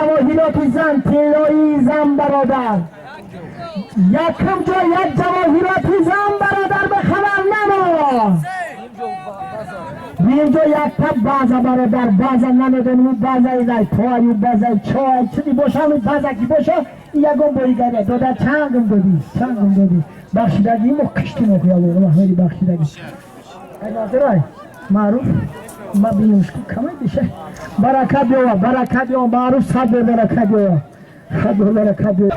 ҷавоҳироти зан, тиллои зан, бародар. Якум ҷо як ҷавоҳироти зан, бародар, ба хабар намо. Дуюм ҷо якта база, бародар, база намедонем, базаи лайпою базаи чой чизи боша, база ки боша, ягон боигаре дода. Чангм додӣ, чангм додӣ, бахшидагӣ мо киштим охи бахшидагӣ. Назирай маъруф ма бинушку камай биша, баракат биёва, баракат биёва, маъруф, сад бор баракат биёва, сад бор баракат биёва.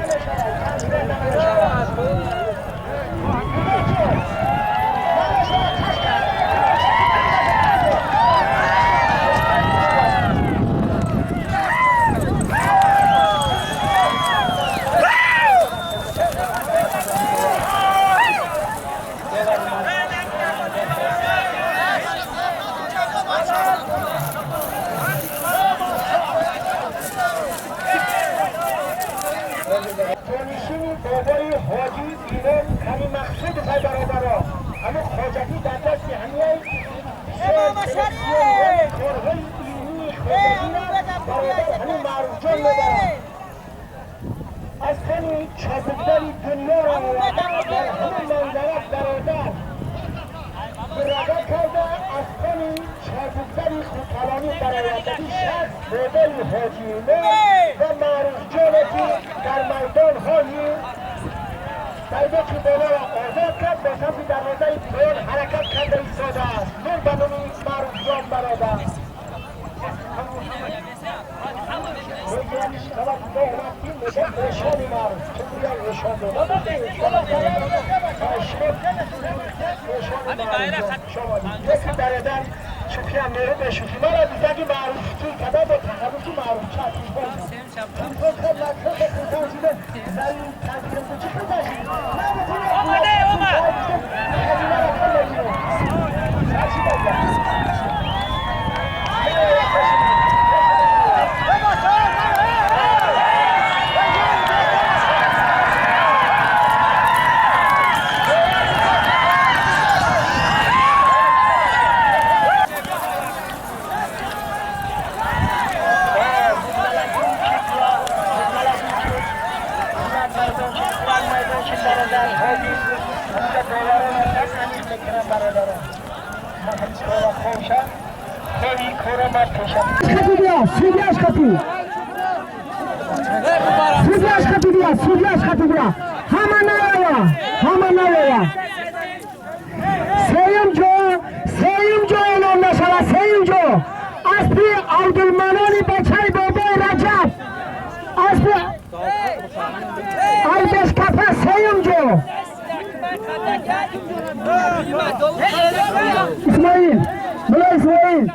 Исмоил, мулло Исмоил,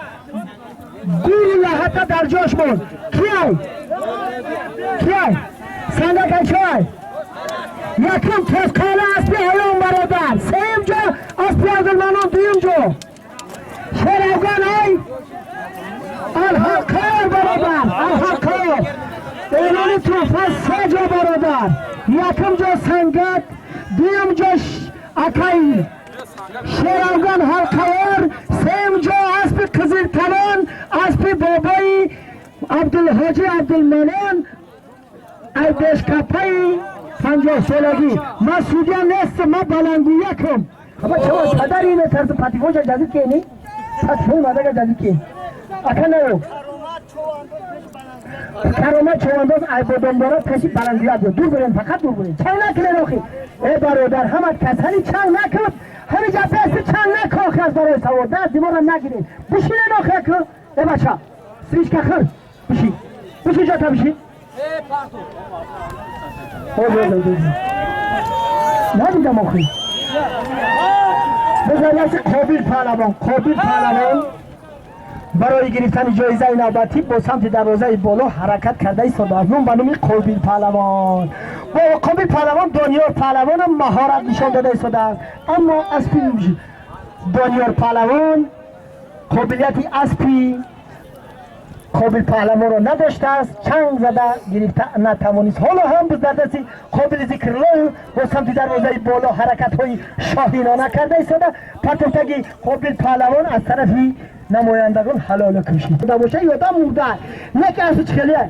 гули лаҳата дар ҷош монд. Кияй? Кияй? Сандакай чой? Якум тезқала аспи ҳаён, бародар. Сеюм ҷо аспи Абдулманон, дуюм ҷо. Шеравган ай? Алҳаққор, бародар, алҳаққор. Эълони тӯҳфа се ҷо, бародар. Якум ҷо сангак, дуюм ҷо акай Шеравган ҳалқавор, сеюм ҷо аспи Қизилкалон, аспи бобои Абдулҳоҷи Абдулманон айбешкапаи 50-солагӣ. Ман судья нестам, ман баландгӯякам. Аба чаво падари ине тарзи патифонша ҷазид кени? Патифони мардага ҷазид кен. Ака наё. Каромат човандоз айбодомдора пеши баландгӯяк биё. Дур бурен, фақат дур бурен. Чанг накунен охи. Э бародар, ҳамат касали чанг накун. Ҳамиҷа песи чанг накун охи, аз барои савор. Даст димора нагирен. Бишинен охи аку. Э бача, стрижка хӯр. Бишин. Бишин ҷота бишин. Надидам охи. Бизар яси Қобил паҳлавон, Қобил паҳлавон барои гирифтани ҷоизаи навбатӣ бо самти дарвозаи боло ҳаракат карда истодааст. Ном ба номи Қобил паҳлавон. Бо Қобил паҳлавон Дониёр паҳлавонам маҳорат нишон дода истодааст. Аммо аспи Дониёр паҳлавон қобилияти аспи Қобил паҳлавонро надоштааст, чанг зада гирифта натавонист. Ҳоло ҳам дар дасти Қобили Зикриллоҳ бо самти дарвозаи боло ҳаракатҳои шоҳинона карда истода. Партофтаги Қобил паҳлавон аз тарафи намояндагон ҳалола кушид. Боша ёдам мурда. Не ки асу чихелия.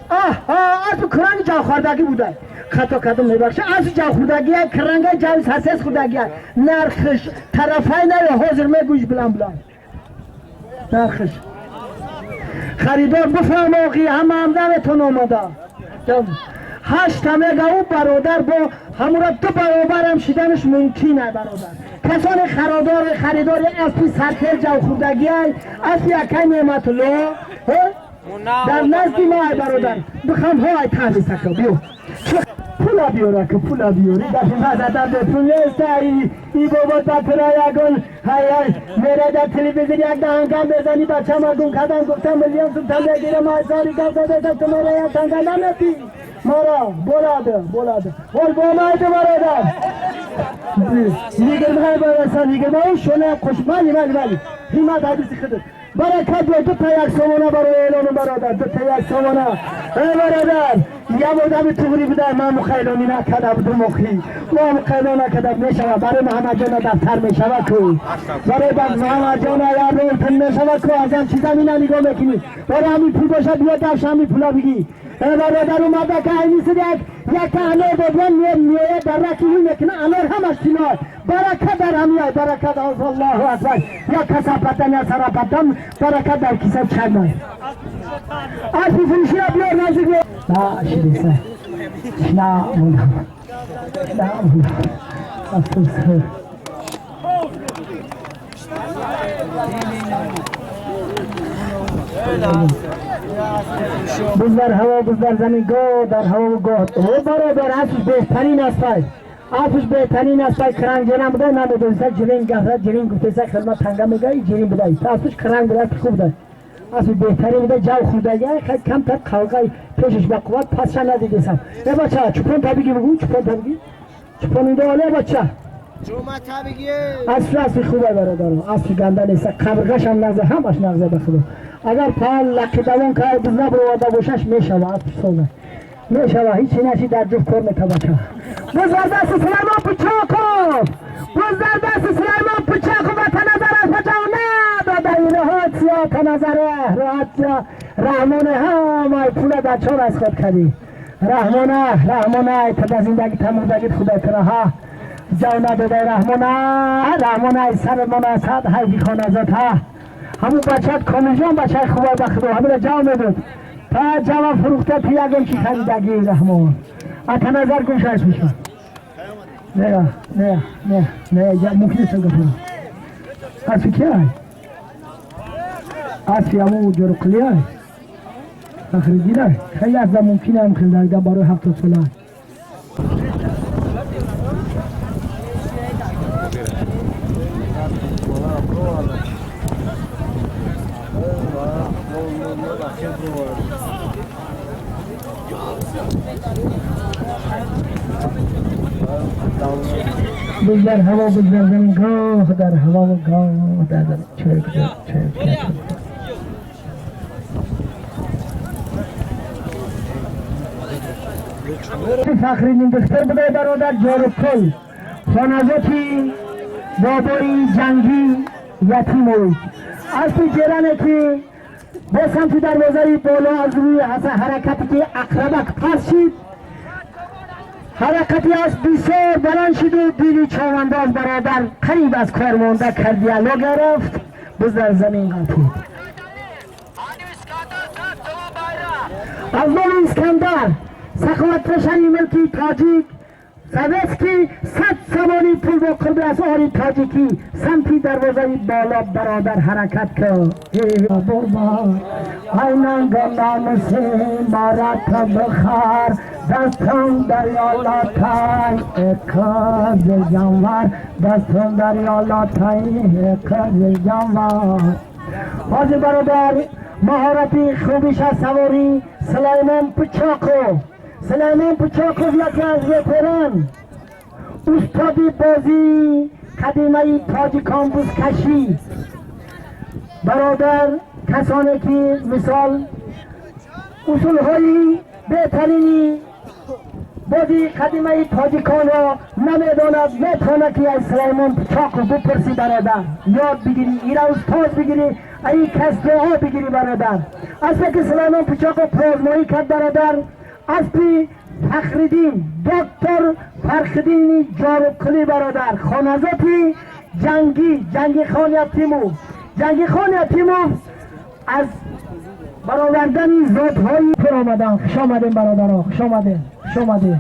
Асп кранги ҷавхӯрдагӣ буда. Хато кардам, мебахшед. Асп ҷавхӯрдагӣ, кранга ҷав сасес хӯрдагӣ. Нархш тарафай на, ҳозир мегӯш билан билан. Нархш. Харидор бифаҳм, оғи ҳама ҳам наметон омада. 8 мега ӯ бародар бо ҳамура 2 баробарам шиданаш мумкин ай бародар. Касоне харидори аспи сартер ҷавхӯрдагӣ ай, аспи акай Неъматулло, дар назди ма ай бародар. Бихам ҳо ай таҳвисака биё. Пула биёра ки пула биёри. Дафи мазадан бе пул нест ай. И бобо датра ягон ҳай ҳай мере дар телевизор як даҳангам мезани, бачама гум кардам, гуфтам миллион сумтан мегирам, ай сари гап задесам, ту мера як танга наметӣ. Мара болады, болады. Ҳол бомайди бародар. Yigirma барасан, 20 шона қош. Мали, мали, мали. Ҳиммат ҳадиси худат. Баракат бо 2 та 1 сомона барои эълону бародар, 2 та 1 сомона. Эй бародар, як одами туғри буда, ман мухайлонӣ накарда будум охи. Ман мухайлон накарда мешава, барои Муҳаммадҷона дафтар мешава ку. Барои Муҳаммадҷона як ролтон мешава ку, аз ҳам чиза мина нигоҳ мекунӣ. Барои ҳамин пул боша, биё дафш ҳамин пула бигӣ. Эй бародар, омада ка айнисид як та анор додан, меояд дар раки ҳуй мекуна, анор ҳамаш тило. Баракат дар ҳамияй, баракат, Аллоҳу акбар. Як каса бадан, як сара бадан, баракат дар киса чаймай. Аспи фурӯширо биёр наздик. На, шириса. На, мундам. На, мундам. Афсӯс. Буз дар ҳаво, буз дар замин, гоҳ дар ҳаво, гоҳ. О бародар, аспиш беҳтарин аспай. Аспиш беҳтарин аспай, кранг ҷерам буда, намедониста, ҷирин гафра, ҷирин гуфтеса, хидмат танга мега, ҷирин буда. Аспиш кранг буда, аспи хуб буда. Аспи беҳтарин буда, ҷав хӯрдагӣ, хай камтар қалғай пешаш ба қувват, пасша надидесам. Э бача, чупон табиги бугу, чупон табиги. Чупон инда оле бача. Аспи аспи хубай бародаро, аспи ганда нест, қабрғаш ҳам нағза, ҳамаш нағза ба худо. Агар пал лақидавон кай буз набуроварда бошаш мешава, аспи соза. Мешава, ҳичи наши дар ҷуфт кор мека бача. Буз дар дасти Сулаймон Пучоков. Буз дар дасти Сулаймон Пучоков ва таназар аз бача надода роҳат ё таназар роҳат ё Раҳмон ҳамаи пула дар чор аз худ кардӣ. Раҳмона, Раҳмона, та дар зиндагӣ тамурдагит худо кара ҳа. Ҷав надода Раҳмона, Раҳмона сарамона сад ҳайфи хоназот ҳа. Ҳамун бачат Комилҷон бачаи хубай ба худо, ҳамина ҷав медод. Та ҷава фурӯхта ту ягон чи харидагӣ Раҳмон. А таназар гум шаш мешавад. Не, не, не, не, мумкин нест гапо. Аспи ки ай? Аспи ҳамун ҷоруқли ай? Фахриддин ай? Хеле аз мумкин ам хел дарида барои 70 сола. Буз дар ҳаво, буз дар замин, гоҳ дар ҳаво ва гоҳ дар замин. Чирк, чирк, чирк. Фахриддин духтар будай бародар Ҷорукул, хоназоти бобои ҷангӣ Ятимович. Аспи ҷеране ки бо самти дарвозаи боло аз рӯи ҳаракате ки ақрабак пас шид, ҳаракати асп бисёр баланд шиду дили чавандоз бародар қариб аз кор монда кардиалога рафт, буз дар замин ғалтид. Аз номи Искандар саховатпешаи мулки тоҷик советский 100 сомонӣ пул бо қурби асъори тоҷикӣ самти дарвозаи боло бародар ҳаракат кун. Айнанга намуси марата бихар, дастам дар ёлатай қизил ҷанвар, дастам дар ёлатай қизил ҷанвар. Ҳозир бародар маҳорати хубиша саворӣ Сулаймон Пучоқов. Сулаймон Пучоқов яке аз ветеран, устоди бозии қадимаи тоҷикон бузкашӣ. Бародар, касоне ки мисол усулҳои беҳтарини бозии қадимаи тоҷиконро намедонад, метавонад ки аз Сулаймон Пучоқов бупурсӣ бародар, ёд бигирӣ, ира устоз бигирӣ, Ай кас дуо бигирӣ, бародар. Аспе ки Сулаймон Пичоқов прозмоӣ кард, бародар, аспи Фахриддин, доктор Фархиддини Ҷорубқулӣ, бародар, хоназоти ҷангӣ, Ҷангихон Ятимов. Ҷангихон Ятимов аз баровардани зотҳои пур омадан. Хуш омадем, бародаро, хуш омадем, хуш омадем,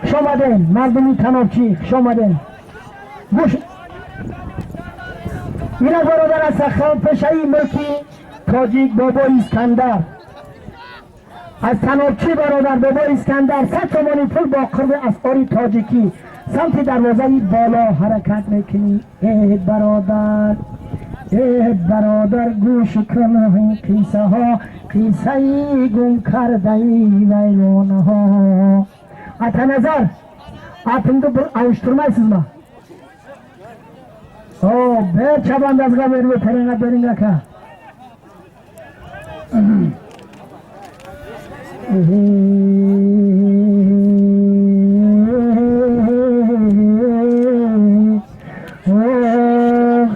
хуш омадем, мардуми танобчӣ, хуш омадем. Гӯш инак, бародар, аз пешаи мулки тоҷик Бобои Искандар аз танобчӣ, бародар, Бобои Искандар 100 сомони пул бо қурби асъори тоҷикӣ самти дарвозаи боло ҳаракат мекунӣ. Э бародар, э бародар, гӯш кун ин қиссаҳо, қиссаи гум кардаи вайронаҳо. Атаназар, атыңды bir alıştırmaysızmı? О, бер чабандазга бербе, тереңа бериң, ака.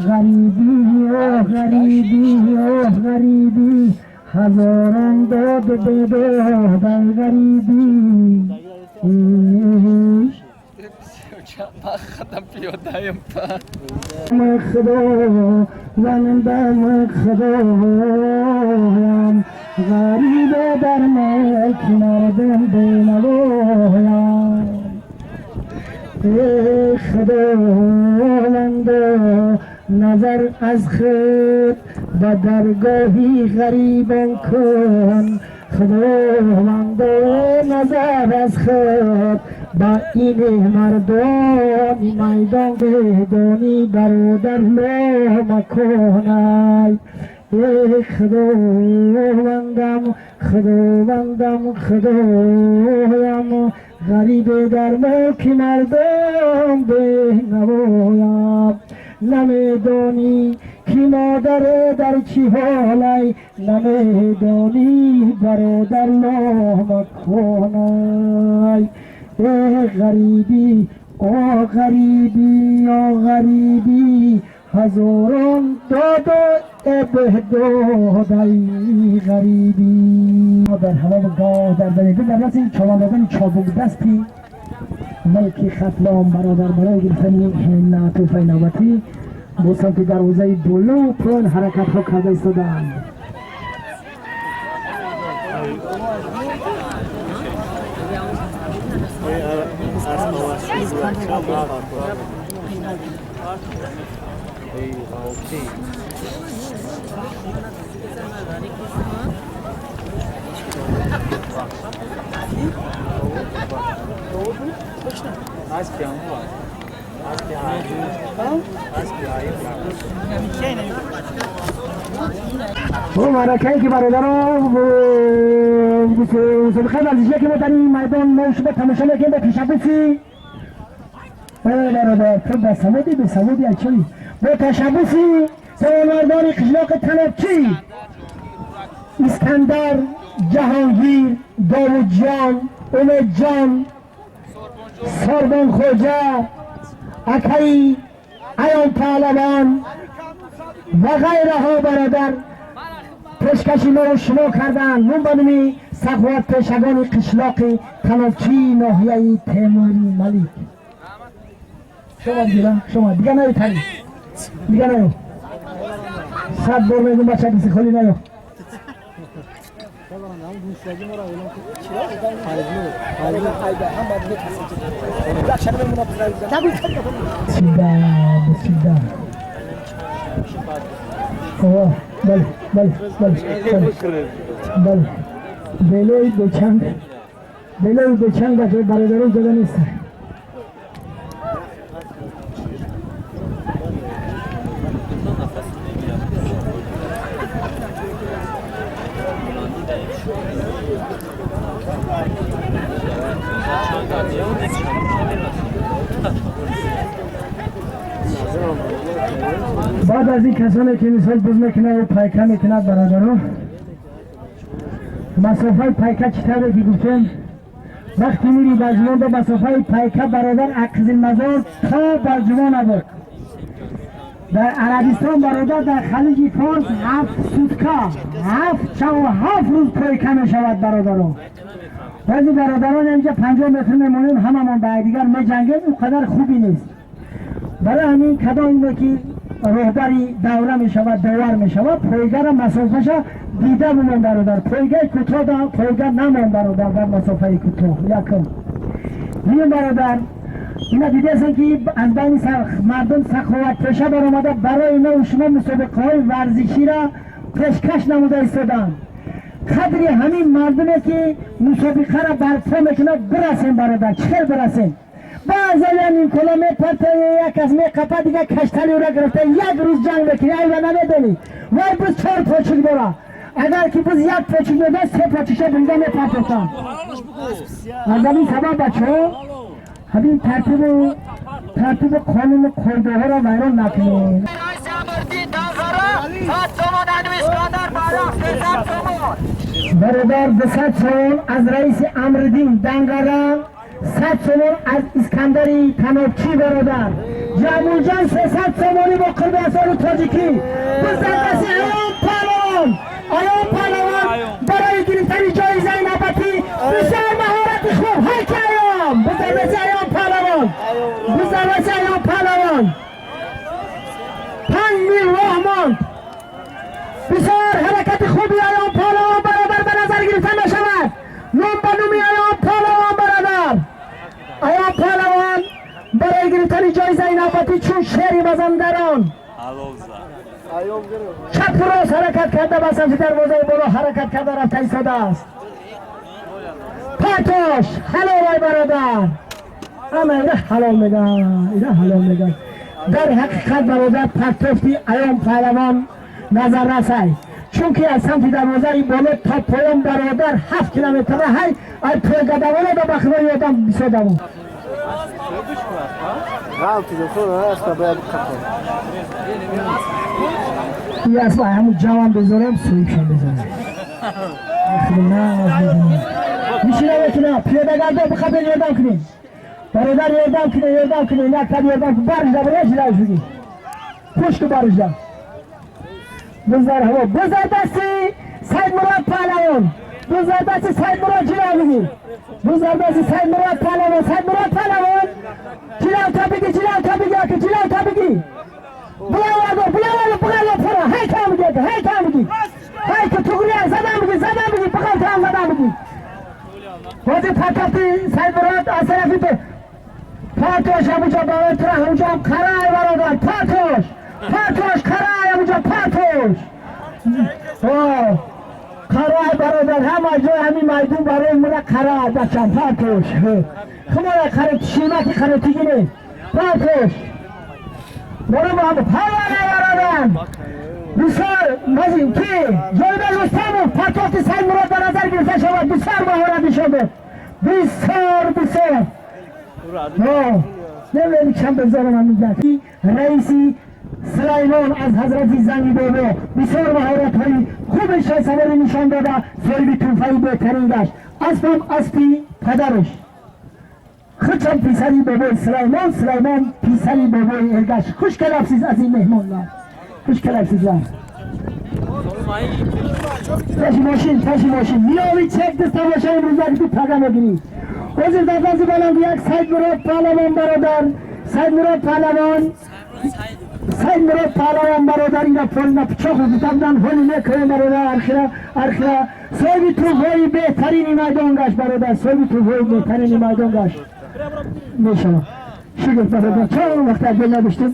Ғарибӣ, о ғарибӣ, о ғарибӣ, ҳазорон дод бедодай ғарибӣ. Худовандам, Худоям, ғарибе дар мулки мардум бенавоям. Эй Худовандо, назар аз худ ба даргоҳи ғарибон кун. Худовандо, назар аз худ ба ин мардони майдон. Бедонӣ, бародар, ло макунай. Эй Худовандам, Худовандам, Худоям, ғарибе дар мулки мардум бенавоям. Намедонӣ, ки модаре дар чӣ ҳолай, намедонӣ, бародар, ло макунай. Э ғарибӣ, о ғарибӣ, о ғарибӣ, ҳазорон доду беҳдодай ғарибӣ. Дар ҳаво гоҳ дар замин, дар дасти чобандозони чобукдасти мулки Хатлон, бародар, барои гирифтани тӯҳфаи навбатӣ бо самти дарвозаи боло поён ҳаракатҳо карда истодаанд. Бо маъракае ки, бародаро, мусобиқаи варзишие ки мо дар ин майдон мо шумо тамошо мекунем, бо ташаббуси, бародар, ту ба саводи бесаводи ачои, бо ташаббуси ҷавонмардони қишлоқи Танобчӣ Искандар, Ҷаҳонгир, Довудҷон, Умедҷон, Сорбонхоҷа, акаи Аён Паҳлавон ва ғайраҳо, бародар, пешкаши мову шумо карданд. Нум ба номи саховатпешагони қишлоқи Танобчии ноҳияи Темури Малик. Шумо дигара, шумо дига наё, тари дига наё. 100 бор мегум, бача, диси холи наё. Сюда, сюда. О, бале, бале, бале, бале, бале. Белои бечанг, белои бечанг, бача, бародарон, ҷода нест. Баъд аз ин касоне ки мисол буз мекунад ва пайка мекунад, бародарон, масофаи пайка чӣ тавре ки гуфтем, вақти мири Балҷувон ба масофаи пайка, бародар, Ақзилмазор то Балҷувон набуд. Дар Арабистон, бародар, дар Халиҷи Форс 7 сутка, 7 шабу 7 рӯз пойка мешавад, бародаро. Баъзи бародарон инҷа 50 метр мемонем, ҳамамон ба якдигар меҷангем, он қадар хубӣ нест. Барои ҳамин кадоме ки роҳбари давра мешавад, довар мешавад, пойгара масофаша дида бимон, бародар. Пойгаи кӯтоҳ пойга намон, бародар, дар масофаи кӯтоҳ. Якум дуюм, бародар, ина дидаестем, ки аз байни мардум саховатпеша баромада, барои мо шумо мусобиқаҳои варзиширо пешкаш намуда истоданд. Қадри ҳамин мардуме ки мусобиқаро барпо мекунад, бирасем, бародар. Чӣ хел бирасем? Баъзеян имкона мепарта, як кас меқапа, дига кашталиро гирифта, як рӯз ҷанг мекунӣ. Айва намедонӣ, вай буз чор почик дора. Агар ки буз як почик медод, се почикша бинда мепартохтанд. Аз ҳамин сабаб, бачаҳо, ҳамин тартибу қонуну қоидаҳоро вайрон накунем. 100 сомон, Искандар Барақ 300 сомон. Бародар, 200 сомон аз раиси Амриддин Данғара, 100 сомон аз Искандари Танобчӣ. Бародар Ҷамулҷон, 300 сомонӣ бо қурби асори тоҷикӣ. Бизандаси Аён Паҳлавон. Аён Паҳлавон барои гирифтани ҷоизаи навбатӣ бисёр маҳорати хуб. Ҳайки Аён, бизандаси Аён Паҳлавон, бизандаси Аён Паҳлавон. 5 мил роҳ монд. Бисёр ҳаракати хуби Аён Паҳлавон, бародар, ба назар гирифта мешавад. Ном ба номи Аён Паҳлавон, бародар. Аён Паҳлавон барои гирифтани ҷоизаи навбатӣ чун шери мазандарон чапу рост ҳаракат карда, ба самти дарвозаи боло ҳаракат карда рафта истодааст. Партош, ҳалолай, бародар. Ама ина ҳалол меган, ина ҳалол меган. Дар ҳақиқат, бародар, партофти Аён Паҳлавон назаррасай, чунки аз самти дарвозаи боло то поён, бародар, 7 километра. Ҳай, ай пойгадавона ба худои одам бисёр давон. Ғалтида сон аста бояд қапон. И асла ҳамун ҷаван безорам, соҳибшам безорам. Мишина мекуна пиёдагардо, бихабен, ёрдам кунем, бародар, ёрдам кунем, ёрдам кунем, як тан ёрдам кун. Барижда, барижда, шуди пушту барижда. Бизар ҳаво, бизар дасти Сайдмурод Паҳлавон, бизар дасти Сайдмурод. Ҷилав биги, бизар дасти Сайдмурод Паҳлавон. Сайдмурод Паҳлавон, ҷилав та биги, ҷилав та биги, аки, ҷилав та биги. Булаваго, булаваго, буғало пура. Ҳай там биги, аки, ҳай там биги, ҳай ки тугрия задан биги, задан биги, буғал там задан биги. Бози партофти Сайдмурод аз тарафи ту. Партош, ҳамуҷо барои тура, ҳамуҷо қарай, бародар. Партош, партош, қарай, ҳамуҷо партош. Қарай, бародар, ҳама ҷой ҳамин майдун барои мура қарай, бачам. Партош, хумоя қарай, шимаки қаротигине. Партош, баро ҳавана, бародар. Бисёр мазин ки Ҷойбек Рустамов партофти Сайдмурод ба назар гирифта шавад. Бисёр маҳорат нишон дод, бисёр, бисёр. Невери чанд безорам. Ҳамин раиси Сулаймон аз ҳазрати Занги Бобо бисёр маҳоратҳои хуби шоҳсаворӣ нишон дода, соҳиби тӯҳфаи беҳтарин гашт. Аспам аспи падараш, худшам писари бобои Сулаймон, Сулаймон писари бобои Эргаш. Хуш келабсиз, аз ин меҳмонлар, хуш келабсизлар. Таши мошин, таши мошин миёви чек диста боша, имрӯз як ду пага мегирӣ. Ҳозир дар дази баланд як Сайдмурод Паҳлавон, бародар, Сайдмурод Паҳлавон, Сайдмурод Паҳлавон, бародар. Ина полина пичоқ бутабдан ҳоли мекунем, бародар. Архира, архира, соҳиби тӯҳфаи беҳтарини майдон гашт, бародар, соҳиби тӯҳфаи беҳтарини майдон гашт мешавад. Шукр, бародар, чанд вақт дил надоштем.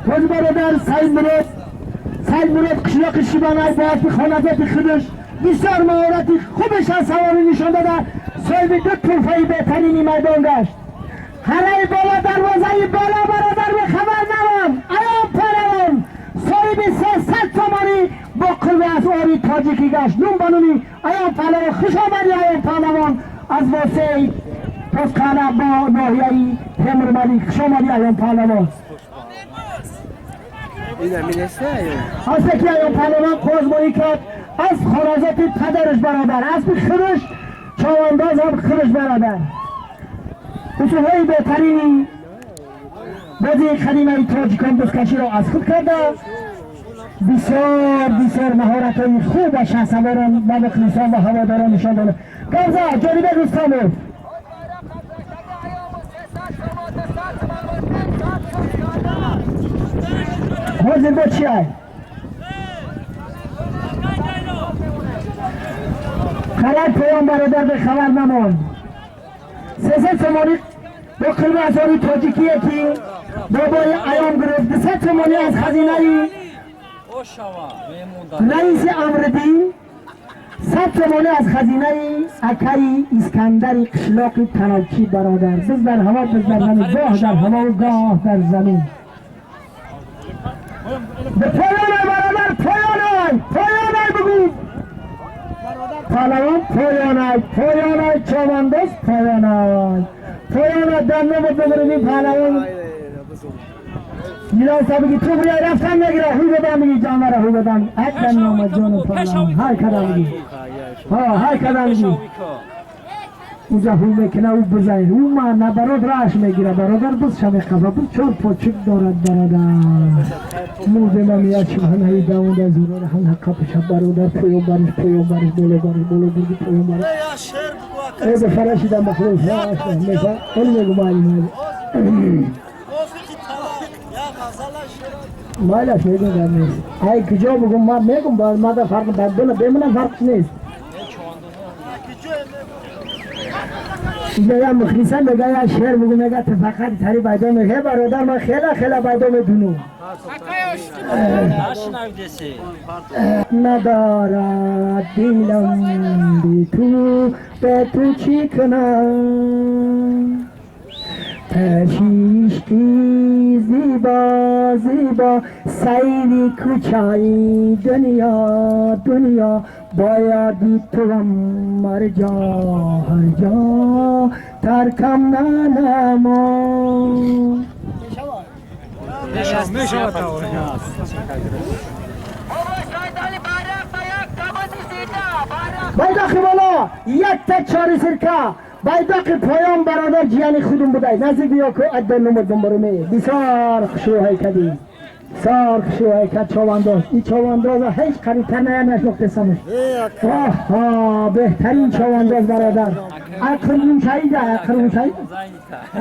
Боз, бародар, Сайдмурод, Сайдмурод қишлоқи Шибанай бо аспи хоназоти худаш бисёр маҳорати хубеш аз саворӣ нишон дода, соҳиби ду тӯҳфаи беҳтарини майдон гашт. Ҳараи боло, дарвозаи боло, бародар, бехабар навам. Аён Паҳлавон соҳиби 300 сомонӣ бо қурби асъори тоҷикӣ гашт. Нум ба нуми Аён Паҳлавон. Хуш омадӣ, Аён Паҳлавон, аз восеи Тозқала бо ноҳияи Темурмалик. Хуш омадӣ, Аён Паҳлавон. Ина минеста ё? Аспе ки Аён Паҳлавон қозмоӣ кард, аз хоназоти падараш, бародар, аспи худаш, чавандоз ҳам худаш, бародар. Усулҳои беҳтарини бозии қадимаи тоҷикон бузкаширо аз худ карда, бисёр бисёр маҳоратҳои хуб ба шаҳсаворон ва мухлисон ва ҳаводорон нишон дода. Гавза Ҷонибек Рустамов. Ҳозир бо чи ай? Қарай поён бародар, бехабар намон. 300 сомонӣ бо қилби асори тоҷикие ки бобои Аём гирифт, 200 сомонӣ аз хазинаи раиси Амриддин, 100 сомонӣ аз хазинаи акаи Искандари қишлоқи Танобчӣ. Бародар, биз дар ҳаво, биз дар замин, гоҳ дар ҳавову гоҳ дар замин. Ба поёнай, бародар, поёнай, поёнай, бигӯ паҳлавон, поёнай, поёнай, човандоз, поёнай, поёнай, дар номат бибуридин паҳлавон. Милоса бигӣ, тубри рафтан мегира, ҳуй бадан бигӣ, ҷанвара ҳуй бадан, акдан номад ҷону паҳлавон, ҳай кадам бигӣ, ҳа, ҳай кадам бигӣ, уҷа ҳуй мекуна, ӯ бизай, ӯ ма барод раш мегира, бародар, бизша меқафа, биз чор почик дорад, бародар, мурдемам ячманаи давуда зурора ҳам қапиша, бародар, поён бариш, поён бариш, боло бариш, боло бурди, поён бариш, э бефарашида махлус мефа, оли мегу, майли, майли, майлаш, мегум, гап нест, ай куҷо бугум, ма мегум, мада фарқ бемонам, фарқ нест. Инҷа як мухлиса мега, як шеър бугу, мега, ту фақат тари пайдо мега, бародар, ман хела хела пайдо медунум. Надорад дилам би ту, бе ту чӣ кунам? Пешишки зибо зибо, сайри кӯчаи дунё дунё, бояди туам ҳар ҷо ҳар ҷо, таркам нанамо. Байдоқи боло якта чори сирка, байдоқи поён, бародар, ҷияни худум будай, наздик биё ку, адда нумудум буруме, бисёр хушрӯ кадӣ, бисёр хушрӯ ҳайкад човандоз, ин човандоза ҳеҷ қарибтар ная нашнохтесамш. Оҳо, беҳтарин човандоз, бародар, ақрмуншаида, ақрмуншаид,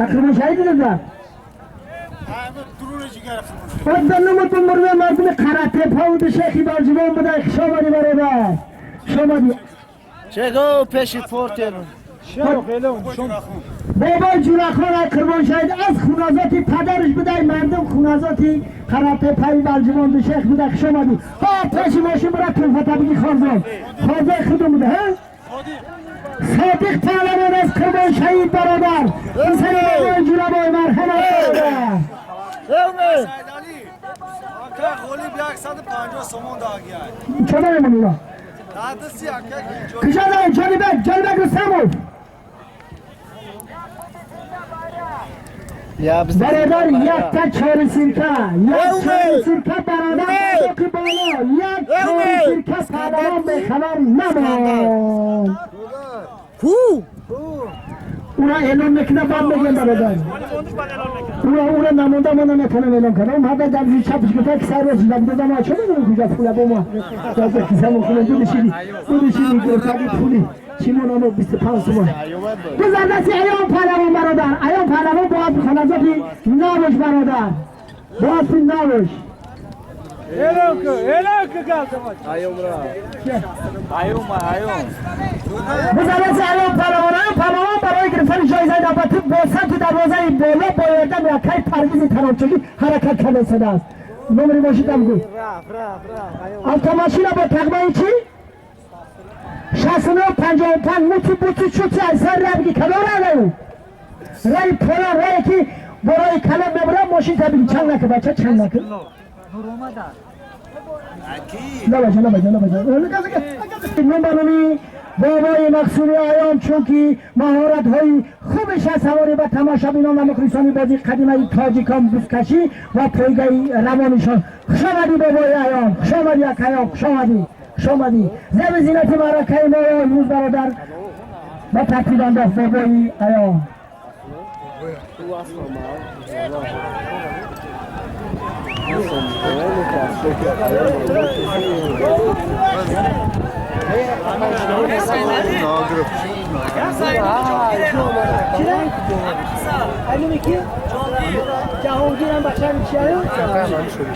ақрмуншаид дида. Адда нумудум буруме, мардуми Қаратепавуду шехи Балҷувон будай, хуш омадӣ, бародар, хуш омадӣ. Чего пеши портер? Бобои Ҷурахон ай Қурбоншаҳид аз хуназоти падараш будай, мардум хуназоти Қаратепаи Балҷувонду шех буда, хуш омадӣ. Ҳа, пеши мошин бура, тӯҳфата биги, хорзон, хорзои худум буда, ҳа, Содиқ паҳлавон аз Қурбоншаҳид, бародар, писари бобои Ҷурабой, марҳамат, бародар. Ғолиб 150 сомон дагияй. Чо намемонӣ? Куҷо дорем? Ҷонибек, Ҷонибек Рустамов. Бародар, якта чори сирка, як чори сирка, бародар, байдоқи боло, як чори сирка, паҳлавон бехабар намонд. Ура эълон мекуна, баъд мегӯем, бародар. Ура намонда, мо наметавонем эълон кардам. Ҳада дар зир чапш гуфта, ки сар рост шуда будам, ма чо медонам куҷа пула бо ма. Даста кисамо хунем, дудишиди, дудишиди, гирифтаги пули. Чӣ монамо 25 сомон. Бизан дасти Аём паҳлавон, бародар. Аём паҳлавон бояд хоназоти набош, бародар. Бояд набош. Бизан дасти Аём паҳлавон. Аём паҳлавон барои гирифтани ҷоизаи навбатӣ бо самти дарвозаи боло бо ёрдами акаи Парвизи Таробчагӣ ҳаракат карда истодааст. Номери мошинам гӯ. Автомашина бо тағмаи чӣ? 69 55 мути бути чути аз сар рабги, кадом рай? Рай поён, рае ки борои калон мебурад, мошин табиги, чанд нака, бача, чанд нака? Набаҷа, набаҷа, набаҷа. Номбарони бобои Мақсуди Аём, чунки маҳоратҳои хуби шаҳсаворӣ ба тамошобинон ва мухлисони бозии қадимаи тоҷикон бузкашӣ ва пойгаи равонишон. Хуш омадӣ, бобои Аём, хуш омадӣ, акаём, хуш омадӣ, хуш омадӣ. Зеби зинати маъракаи мо имрӯз, бародар, ба тартиб андохт бобои Аём.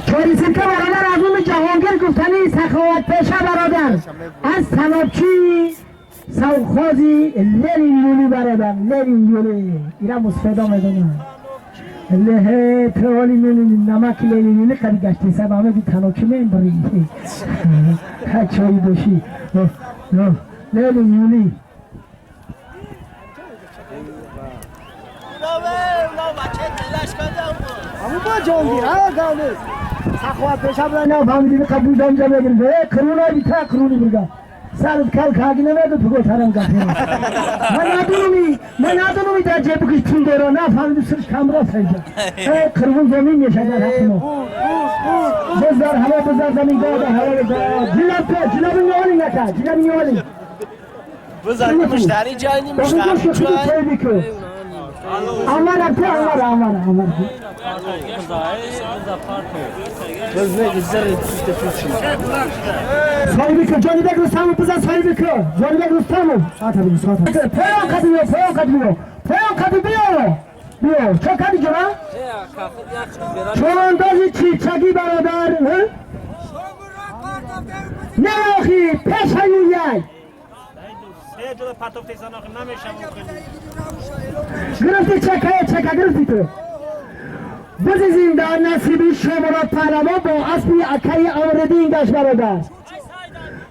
چاریسیلکه برادر از اون جهانگیر گفتنی سخاوت پیشه برادر از سنابچی سوخازی لرین یولی برادر لرین یولی ایران مصفدا میدونم له ترالی نونی نمک لرین یولی قدی گشتی سب همه بی تناکی من بری چایی باشی لرین یولی با جانگیر ها گاونیز سخوات پیشه بودن نه فهمیدی بی قبول دام جا بگیریم کرونای بی تا کرونی برگا سرت کل کاگی نمیدو تو گوترم گفتی من ندونمی در جیب کش پول داره نه فهمیدی سرش کم رفت اینجا کرون زمین میشه در حق ما بزار هوا بزار زمین گاه در هوا بزار جلاب پی جلاب نیوالی نکن جلاب نیوالی بزار مشتری جایی مشتری جایی آمارا پی آمارا آمارا آمارا صاحبی که جانبک رستمو بزن صاحبی که جانبک رستمو ساعت بگو ساعت پایان قدی بیا پایان قدی بیا پایان قدی بیا بیا چه قدی جنا چون اندازی چیچگی برادر نه آخی پیش هیویای گرفتی چکه چکه گرفتی تو بزی زنده نصیبی شما پهلوان با اسبی اکای آوردین گشت برادر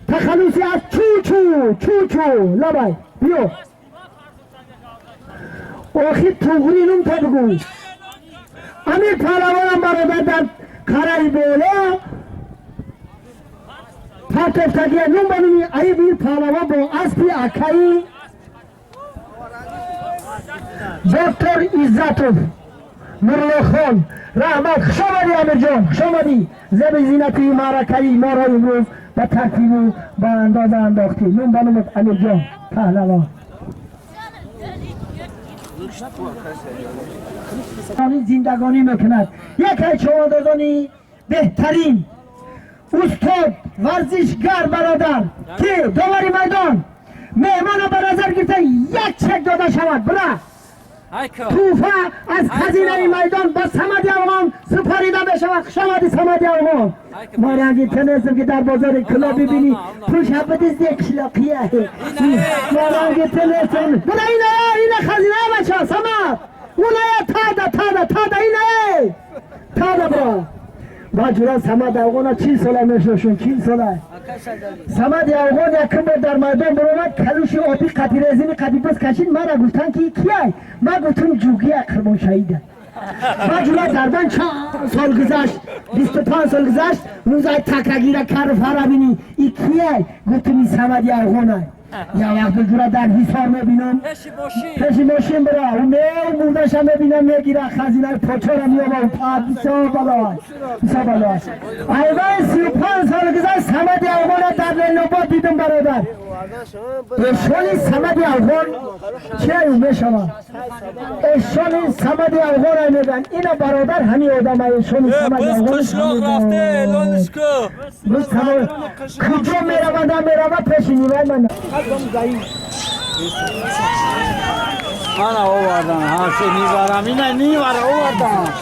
تخلصی از چو چو چو چو لبای بیو آخی تغری نم تا بگو امیر پهلوانم برادر در قرای بالا پرتفتگی نم بانومی امیر پهلوان با اسبی اکای دکتر عزتوف نورالله رحمت خوش آمدی امیر جان خوش آمدی زب زینتی معرکه‌ای ما را امروز به ترتیب و به اندازه انداختی نون به نام امیر جان پهلوان زندگانی میکند یکی از چواندازانی بهترین استاد ورزشگر برادر که داوری میدان مهمان به نظر گرفته یک چک داده شود برا توفه از خزینه میدان با صمد افغان سپاریده بشود. خوش آمدی صمد افغان. ما رنگی تنستم که در بازار کلا ببینی پوش بدیز یک شلاقیه. ما رنگی تنستم برا اینه اینه خزینه بچه صمد اونه تادا تادا تادا اینه تادا برا با جورا صمد افغان 40 ساله میشناسم 40 ساله صمد افغان یکم بار در میدان برآمد کلوش آبی قدی رزین قدی بس کشید مرا گفتن که کیه من گفتم جوگی قربان شهیده با جورا دربان چند سال گذشت 25 سال گذشت روزای تکاگیره کر فرابینی ای کیه گفتم این صمد افغانه یا وقت جورا در حصار میبینم پیش ماشین برا و می مردش هم میبینم میگیره خزینه پاچه را میابه و پا بسیار بالا بسیار بالا ایوان 35 سال گذشت صمد افغان در لناباد دیدم برادر اشان صمد افغان چه میشود اشان صمد افغان میگن اینا برادر همین آدم اشان صمد افغان کجا میرود میرود پیش نیوای من من آوردم ها سه نیوارم اینا نیوار آوردم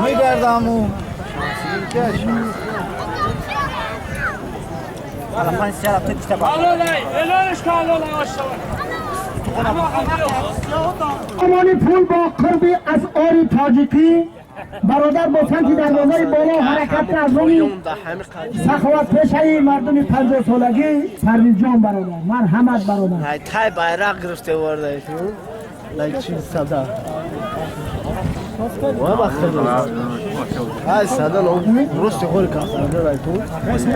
میگردم و امانی پول با قربی از آری تاجیکی برادر با سمت دروازه بالا حرکت از روی سخاوت پیشه مردم 50 سالگی پرویز جان برادر مرحمت برادر تای bayrak گرفته ورده ایشون لایک چی صدا. Ай садан рост хор кафтан рай ту.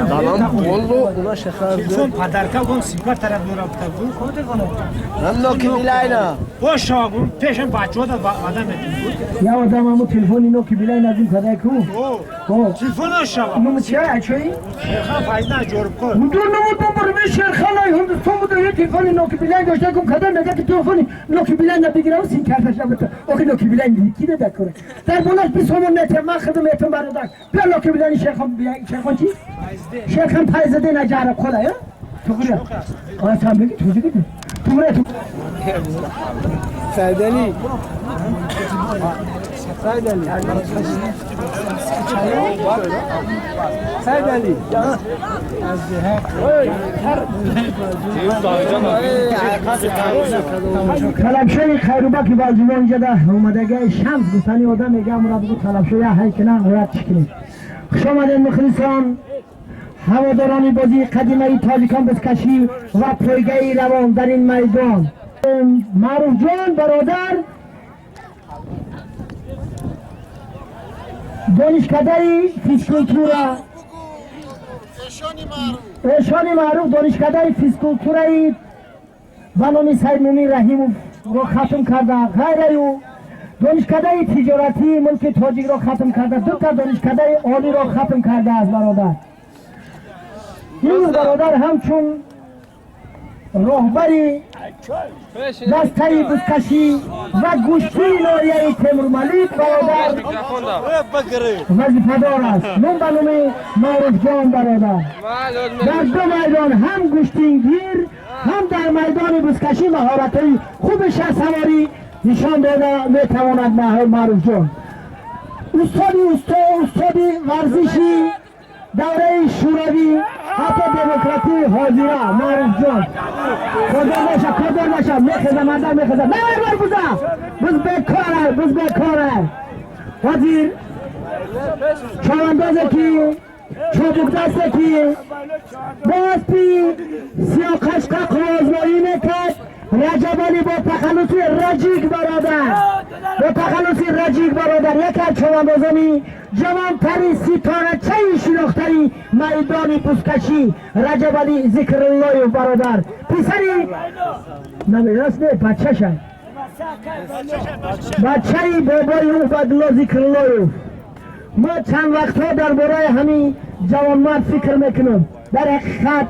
Далам болло уна шахар. Телефон падарка гум симка тараф дора бутабу. Нам ноки билайна. Боша гум пешам бачо да одам метун. Я одам аму телефони ноки билайна зин падаку. О. Телефон шава. Ну чия ачои? Шерхан файзна ҷорбкор. Мудур намудум бурми Шерхан ай Ҳиндустон буда я телефони ноки билайн дошта гум кадам мега ки телефони ноки билайн бигирам сим карташ набута. Охи ноки билайн ки да кора. Дар болаш 20 сомон нетем ман худам метам бародар. Бия ноки билайн Шерхан Шерхан чи? Шерхан Файзаде наҷараб хола я? Туғри. А сам беги туҷи ки. Туғри ту. Сайдали. Сайдали. Сайдали. Талабшои хайрубаки валҷувон ҷада омадагаи шамс гуфтани одам мега амра бугу талабшои ҳай кина ояд чӣ кунем. Хуш омадед мухлисон, ҳаводорони бозии қадимаи тоҷикон бузкашӣ ва пойгаи равон дар ин майдон. Маъруфҷон бародар донишкадаи физкултура, эшони маъруф донишкадаи физкултураи ба номи Саидмумин Раҳимовро хатм карда, ғайраю донишкадаи тиҷоратии мулки тоҷикро хатм карда, дута донишкадаи олиро хатм кардааст бародар. Ин бародар ҳамчун роҳбари дастаи бузкашӣ ва гӯштии ноҳияи Темурмалик бародар вазифадор аст. Ном ба номи Маъруфҷон бародар дар ду майдон ҳам гӯштингир ҳам дар майдони бузкашӣ маҳоратҳои хуби шаҳсаворӣ нишон дода метавонад. Маъруфҷон устоди устоди варзиши давраи шӯравӣ ҳатто демократии ҳозира. Маъруфҷон кодор наша, кодор наша, мехеза мардам мехеза. Навай буза, буз бекора, буз бекора. Ҳозир човандозе ки чобукдасте ки бо аспи сиёқашқа қувозмоӣ мекард, Раҷабалӣ бо тахаллуси Раҷик бародар, бо тахаллуси Раҷик бародар, яке аз човандозони ҷавонтари ситорачаи шинохтаи майдони бузкашӣ Раҷабалӣ Зикруллоев бародар, писари намераст не бачаша, бачаи бобои Убайдулло Зикруллоев. Мо чанд вақтҳо дар бораи ҳамин ҷавонмард фикр мекунем. Дар ҳақиқат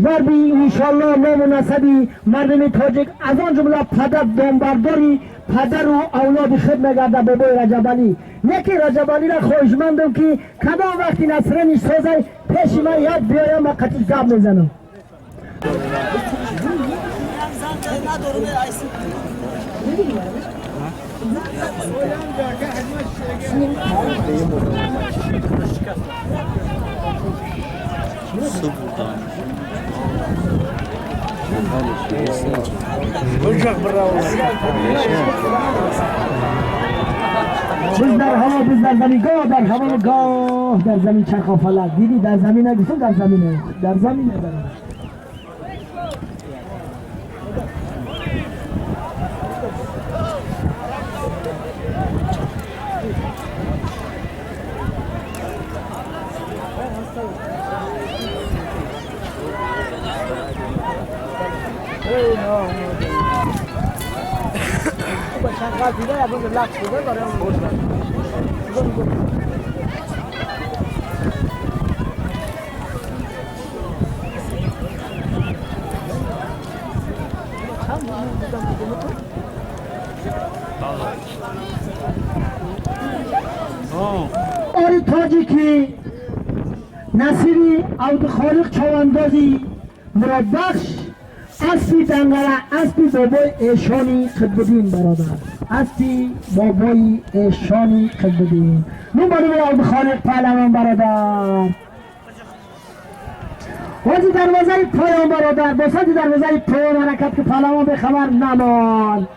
зарби иншоалло ному насаби мардуми тоҷик аз он ҷумла падар домбардори падару авлоди худ мегардад бобои Раҷабалӣ. Яке Раҷабалиро хоҳишмандам ки кадом вақти насрани созай пеши ман яд биёям ва қатиш гап мезанам. بز در هوا، بز در زمین، گاه در هوا و گاه در زمین چرخ و فلک. دیدی در زمین نگفتم، در زمین، در زمین. آری تاجیکی نصیری عبدالخالق چاوندازی مرادبخش اسبی دنگره، اسبی بابای ایشانی قطب‌الدین برادر، اسبی بابای ایشانی قطب‌الدین. نون بانوی عبدالخالق پهلوان برادر، وقتی دروازه پایان برادر، با سمت دروازه پایان حرکت که پهلوان به خبر نمان.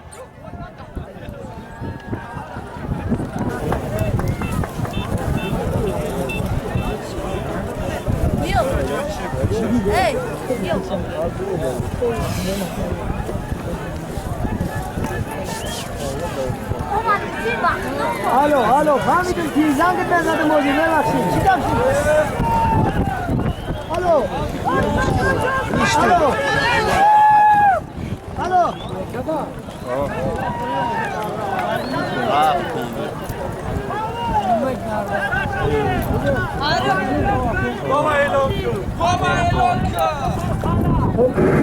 Hey, yo. Алло, алло, фаҳмидем, тирзангат мезадем озир, мебахшид. Чӣ гап шуд? Алло. Алло. Алло.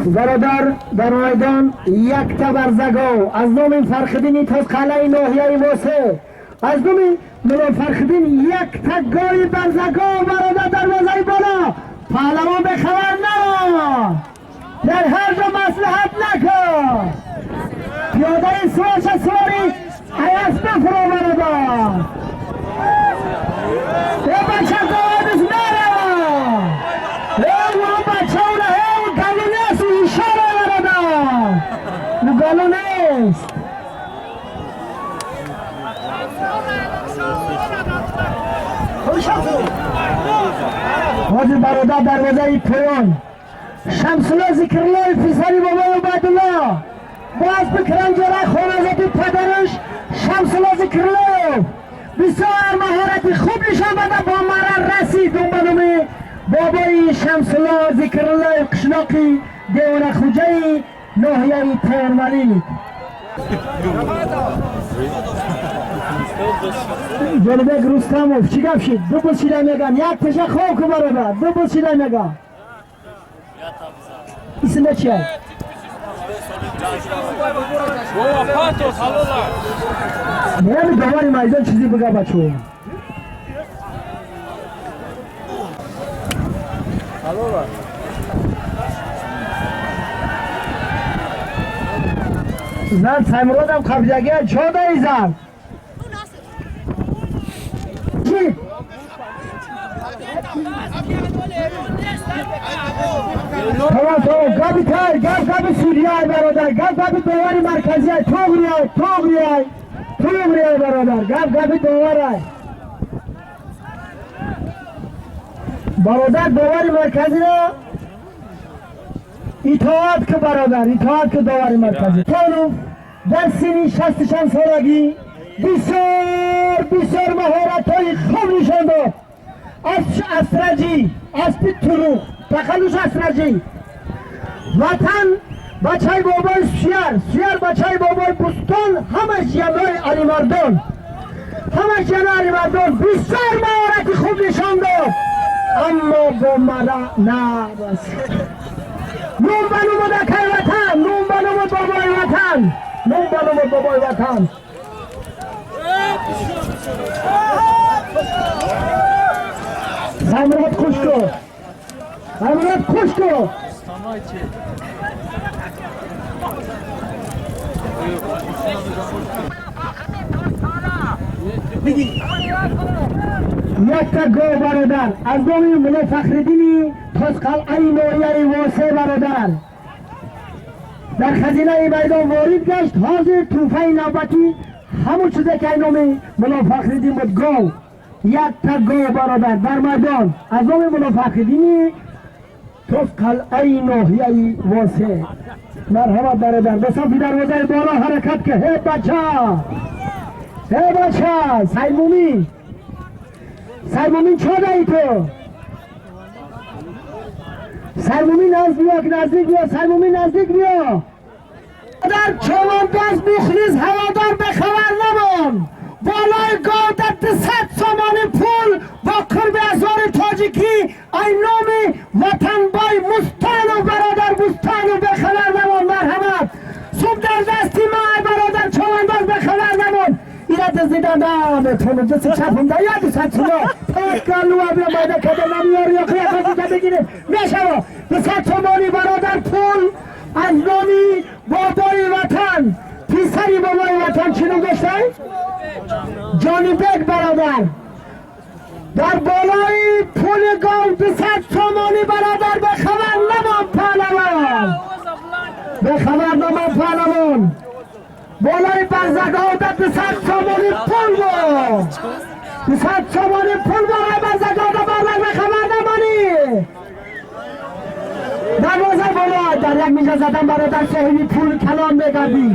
Бародар, дар майдон якта барзагов аз номи Фархиддини Тозқалъаи ноҳияи Восе, аз номи Мулло Фархиддин якта гови барзагов. Бародар, дарвозаи боло, паҳлавон бехабар наро, дар ҳар ҷо маслиҳат накун, пиёдаи суворша сувори аяс нафуро. Бародар, э бача, говадис нарава, э бача, э галу нест, ишора. Бародар, ӯ галу нест. Ҳозир, бародар, дарвозаи поён Шамсулло Зикруллоев, писари бобои Убайдулло, бо аспи Кранҷора, хоназоди падараш. Шамсулло Зикруллоев бисёр маҳорати хуб нишон дода, бо мара расид. Ба номи бобои Шамсулло Зикруллоев, қишлоқи Девонахуҷаи ноҳияи Темурмалик. Ҷонибек Рустамов, чӣ гап шид? Ду бул шида меган, як теша хоб ку, бародар, ду бул шида меган. Исмда чия? Нами довари майдон чизи бига, бачо. Зан Саймуродам қабзагия чо даи зан? Чӣ? Тамом, тамом, габи тай, гап габи судияй, бародар, гап габи довари марказияй, туғрияй, туғрияй, туғрияй, бародар, гап габи доварай. Бародар, довари марказиро итоат ку, бародар, итоат ку довари марказӣ. Тонов дар синни 66 солагӣ бисёр бисёр маҳоратҳои хуб нишон дод. Асраҷӣ, аспи туруқ, тахаллус Асраҷӣ. Ватан бачаи бобои Суяр, Суяр бачаи бобои Бустон, ҳамаш ҷиянҳои Алимардон. Ҳамаш ҷиянҳои Алимардон бисёр маҳорати хуб нишон дод. Аммо бо мара нарасид. Нум ба нуму дакай Ватан, нум ба нуму бобои Ватан, нум ба нуму бобои Ватан. Самрод Кушко. Самрод Кушко. Якта гов, бародар, аз номи Мулло Фахриддини Тозқалъаи ноҳияи Восе, бародар, дар хазинаи майдон ворид гашт. Ҳозир тӯҳфаи навбатӣ ҳамон чизе ки ай номи Мулло Фахриддин буд, гов, якта гов, бародар, дар майдон аз номи Мулло Фахриддини Тозқалъаи ноҳияи Восе. Марҳамат, бародар, ба самти дарвозаи боло ҳаракат ки. Ҳе бача, ҳе бача, Саймумин, Саймумин, чо даи ту? Саймумин, назд биё, наздик биё, Саймумин, наздик биё. Дар човандоз, мухлис, ҳаводор, бехабар намон. Болои гов дар 200 сомони пул бо қурби ҳазори тоҷикӣ ай номи Ватанбой Мустанов, бародар Бустанов, бехабар намон. Марҳамат, суб дар дасти ма, бародар човандоз, бехабар намон. Ира дуздида наметонам, дасти чапам да я 200 сумо. Пакалуа бия майда када намиёри, ё қия бигирем. Мешава. 200 сомони, бародар, пул аз номи бобои Ватан, писари бобои Ватан, чӣ ном доштай? Ҷонибек, бародар. Дар болои пули гов 200 сомонӣ, бародар, бехабар намон паҳлавон. Бехабар намон паҳлавон. Болои барзагов дар 200 сомонӣ пул буд. 200 сомонӣ пул болои барзагов дар бародар, бехабар намонӣ. Дарвоза боло дар як мижа задан, бародар, соҳиби пул калон мегардӣ.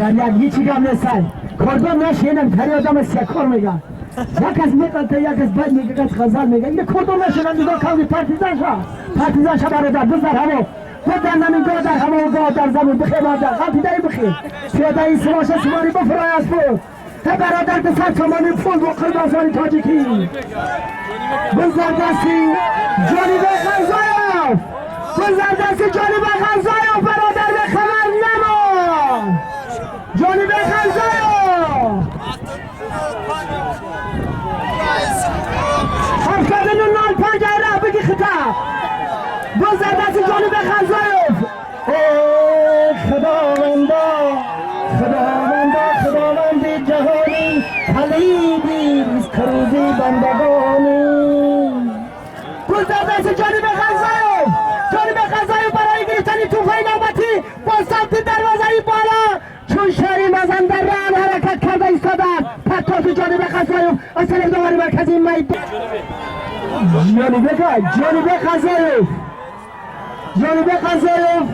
Дар як ҳичи гап нестай. Кордор нашинам, тари одам секор мега. Як аз меқалта, як аз бад мега, як аз ғазал мега. Ина кордор нашинам, нигоҳ кавди партизан ша. Партизан ша бародар, бизар ҳаво. Будар намин гоҳ дар ҳаво, гоҳ дар замин, бихе бародар, ғалтидаи бихе. Пиёдаи симоша симори бифурой аз пул. Ҳе бародар, 200 сомони пул бо қирбосони тоҷикӣ. Бизар дасти Ҷонибек Ғазоев. Бизар дасти Ҷонибек Ғазоев, бародар, бехабар намон. Ҷонибек Ғазоев. 79 05 ра бигӣ хита. Бизар дасти Ҷонибек Ғазоев. Эй Худованда, Худованда, Худованди ҷаҳонӣ, палиди ризқрӯзи бандагонӣ. Бизар дасти Ҷонибек Ғазоев. Ҷонибек Ғазоев барои гирифтани тӯҳфаи навбатӣ бо самти дарвозаи боло чун шери мазандаран ҳаракат карда истодааст. Партофи Ҷонибек Ғазоев аз тарафи довари марказии майдон. Ҷонибек Ғазоев, Ҷонибек Ғазоев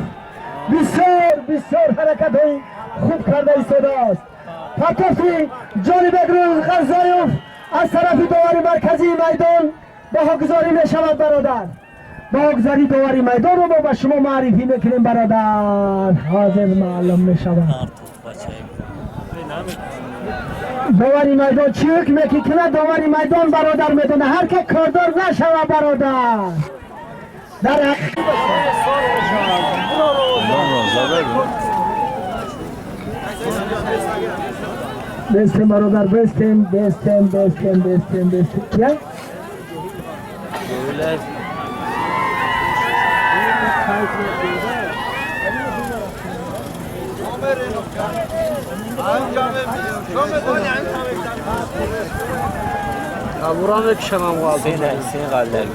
бисёр бисёр ҳаракатҳои хуб карда истодааст. Партофи Ҷонибек Ғазоев аз тарафи довари марказии майдон баҳогузорӣ мешавад, бародар. Баҳогузории довари майдонро мо ба шумо маърифӣ мекунем, бародар. Ҳозир маълум мешавад. Довари майдон чӣ ҳукм мекунад? Довари майдон бародар медона. Ҳар ке кордор нашава, бародар. Дар бестем, бародар, бестем, бестем, бестем, бестем, бестем. Кия? Buranı kişemem kaldı. Seni kaldı.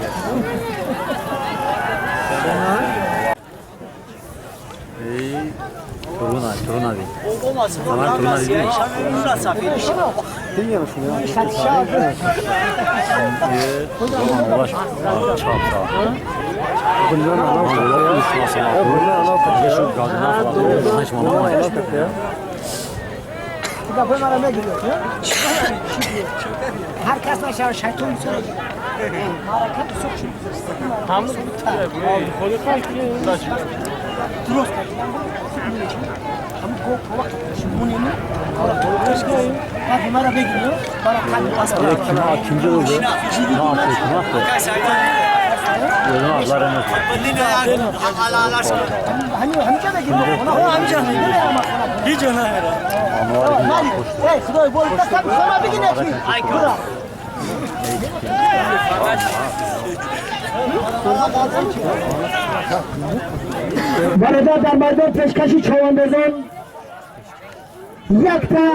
Turun abi. Tamam, Turun abi değil mi? هر کس نشه شیطان میسره. حرکت سوق شد. درست همون گو وقت مونینی مرا بگیری برای قلب Kimci oldu? Ne yaptı? Kim yaptı? Ne yaptılar? برادر در میدان پیشکشی چوباندازان یک تا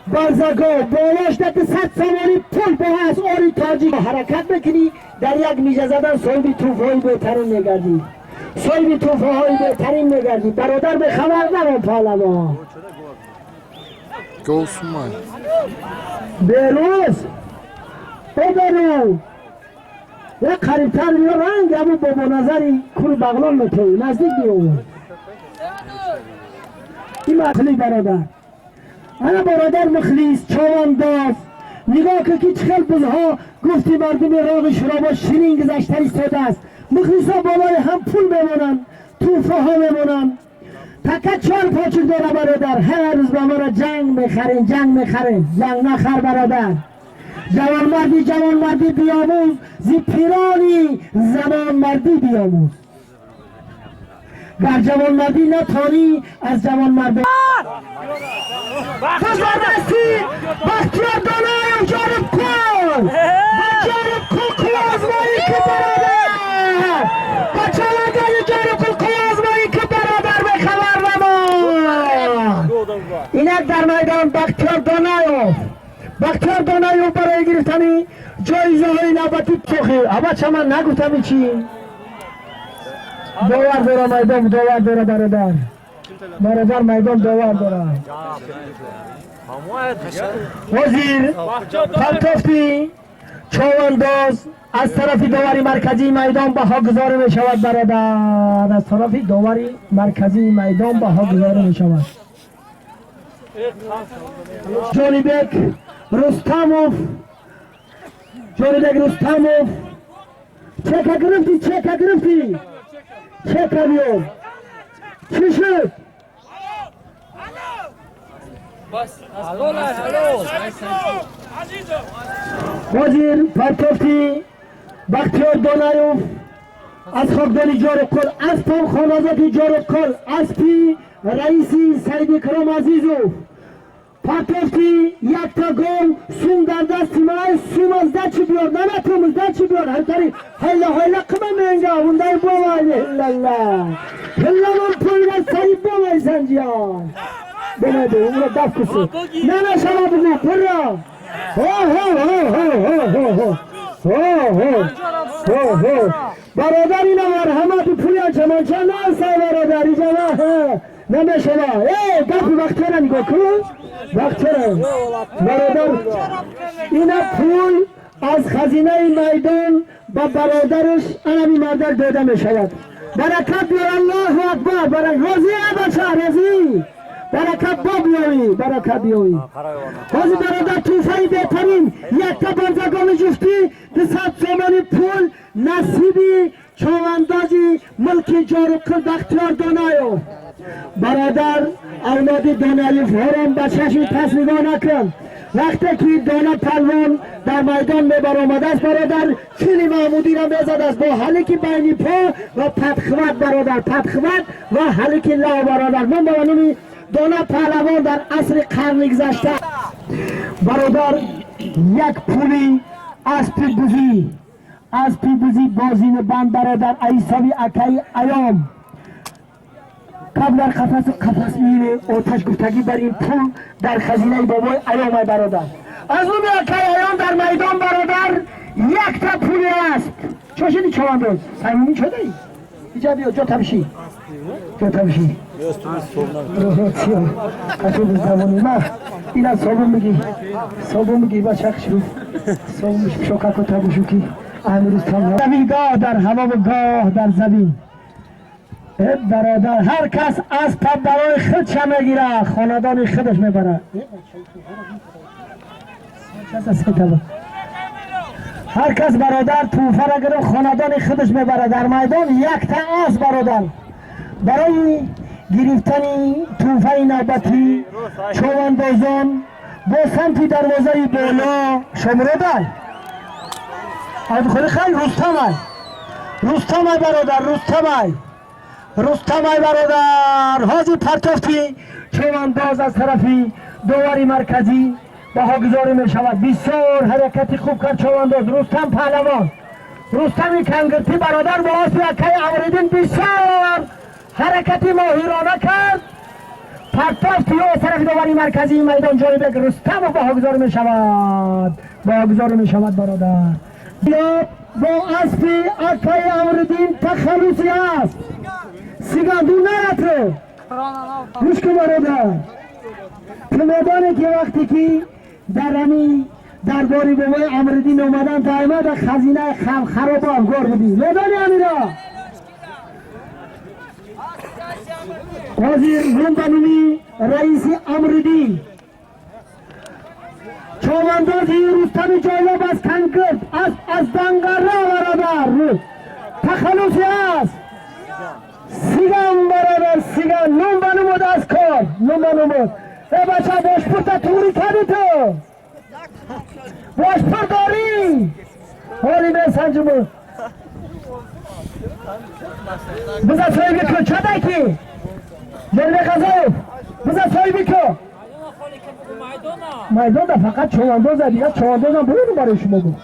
برزگاه بالاش ده 100 سومانی پول به هست آری تاجیک حرکت بکنی در یک میژه زدن صاحب توف‌های بهترین میگردی، صاحب توف‌های بهترین میگردی. برادر به خبر نمان پهلوان. بروز ببرو یک قریبتر بیا رنگ همون بابا نظری کور بغلان میتوی نزدیک بیا. این مخلی برادر، انا برادر مخلیس چوبانداز نگاه که که چخل بزها گفتی مردم راغ شرابا شیرین گذشته ایستاده است. مخلیس ها بالای هم پول میمونن، توفه ها میمونن. تکه 4 پاچک داره برادر. هر روز به ما را جنگ میخرین، جنگ میخرین. جنگ نخر برادر. جوانمردی جوانمردی بیاموز، زی پیرانی زمانمردی بیاموز. در جوانمردی نتانی از جوانمردی. زبردستی بختیار دانایف جانب کن جانب کن قوازمایی که برادر بچه جانب کن قوازمایی که برادر به خبر نمان. اینک در میدان بختیار دانایف، بختیار دانایف برای گرفتن جایزه های نوبتی چخی. ابا من نگفتم چی؟ دوار داره میدان، دوار داره برادر. برادر میدان دوار داره. وزیر پرتافتی چوبانداز از طرف داوری مرکزی میدان بها گذاری می شود برادر. از طرف داوری مرکزی میدان بها گذاری می شود. Ҷонибек Рустамов, Ҷонибек Рустамов, чека гирифтӣ, чека гирифтӣ, чека биёр. Чӣ шуд? Ҳозир партофти Бахтиёр Донаев аз хокдони Ҷоруқкӯл, аспам хоназоти Ҷоруқкӯл, аспи раиси Саидикром Азизов. Партофти якта гол, сум дар дасти ман, сум аз дачи биёр, наметум аз дачи биёр. Ҳамтари ҳайла ҳайла қима менга, ундай бовай ҳиллалла. Ҳилламон пулга сари бовай санҷиён. Бомайду, умра даф куси. Намешава бугу, пурра. Ҳо ҳо ҳо ҳо ҳо ҳо ҳо. Ҳо ҳо ҳо ҳо. Бародар ина марҳамати пули чамонча насай бародар, иҷава намешава. Э, гапи Бахтиёра нигоҳ кун. Бахтиёра бародар, ина пул аз хазинаи майдон ба бародараш анами мардак дода мешавад. Баракат биёр, Аллоҳу акбар. Розӣ бача, розӣ. Баракат бо биёӣ, баракат биёӣ. Ҳозир бародар тӯҳфаи беҳтарин якта барзагони ҷуфтӣ 200 сомони пул насиби човандози мулки Ҷоруқкӯл Бахтиёр Донаев. Бародар, авлоди Донаевҳоро ба чашми пас нигоҳ накун. Вақте ки Дона палвон дар майдон мебаромадааст, бародар, чили Маҳмудиро мезадааст бо ҳалики байни по ва падхват, бародар, падхват ва ҳалики лав, бародар. Ман ба номи Дона паҳлавон дар асри қарни гузашта, бародар, як пули аспи бузӣ, аспи бузӣ бозини банд, бародар, ҳисоби акаи Аём қабл дар қафасу қафас мире оташ гуфтагӣ бар ин пул дар хазинаи бобои Аёмай, бародар. Аз номи акаи Аём дар майдон, бародар, якта пули асп. Чо шуди човандоз? Самимӣ шудаи? Иҷа биё, ҷо табишӣ, ҷо табишӣ. Ина собун мегӣ, собун мегӣ, бача хушрӯ, собун шокаку табушу ки амирӯз замин гоҳ дар ҳаво гоҳ дар замин. Бародар, ҳар кас аспа барои худша мегирад, хонадони худаш мебарад. Ҳар кас, бародар, тӯҳфара гирифт, хонадони худаш мебарад. Дар майдон якта асп, бародар. Барои гирифтани тӯҳфаи навбатӣ човандозон бо самти дарвозаи боло. Шомуродай абдухолиқ хай, Рустамай, Рустамай, бародар, Рустамай, Рустамай, бародар. Ҳозир партофти човандоз аз тарафи довари марказӣ баҳогузорӣ мешавад. Бисёр ҳаракати хуб кард човандоз Рустам паҳлавон, Рустами Кангиртӣ, бародар, бо аспи акаи Амриддин бисёр ҳаракати моҳирона кард. Партофти ё аз тарафи довари марказии майдон Ҷонибек Рустамов баҳогузорӣ мешавад, баҳогузорӣ мешавад, бародар. Бо аспи акаи Амриддин тахаллуси аст Сиганду наратро гӯш кун, бародар. Ту медонӣ ки вақте ки дар ҳами дарбори бобои Амриддин омадан таймада хазинаи харобу афгор будӣ, медонӣ ҳамиро? Ҳозир рум ба номи раиси Амриддин човандози Рустами Ҷойлоб аз Кангирд, аз Данғара, бародар, тахаллуси аст Сиган, бародар, Сиган. Ном ба нумуд аз кор, ном ба нумуд. Э бача, бошпурта туғри кардӣ, ту бошпур дорӣ, ҳоли месанҷуму. Биза соҳиби ку чадай ки Ҷонибек Ғазоев, биза соҳиби ку майдонда фақат човандоза, дигар човандозам бурдум барои шумо буд.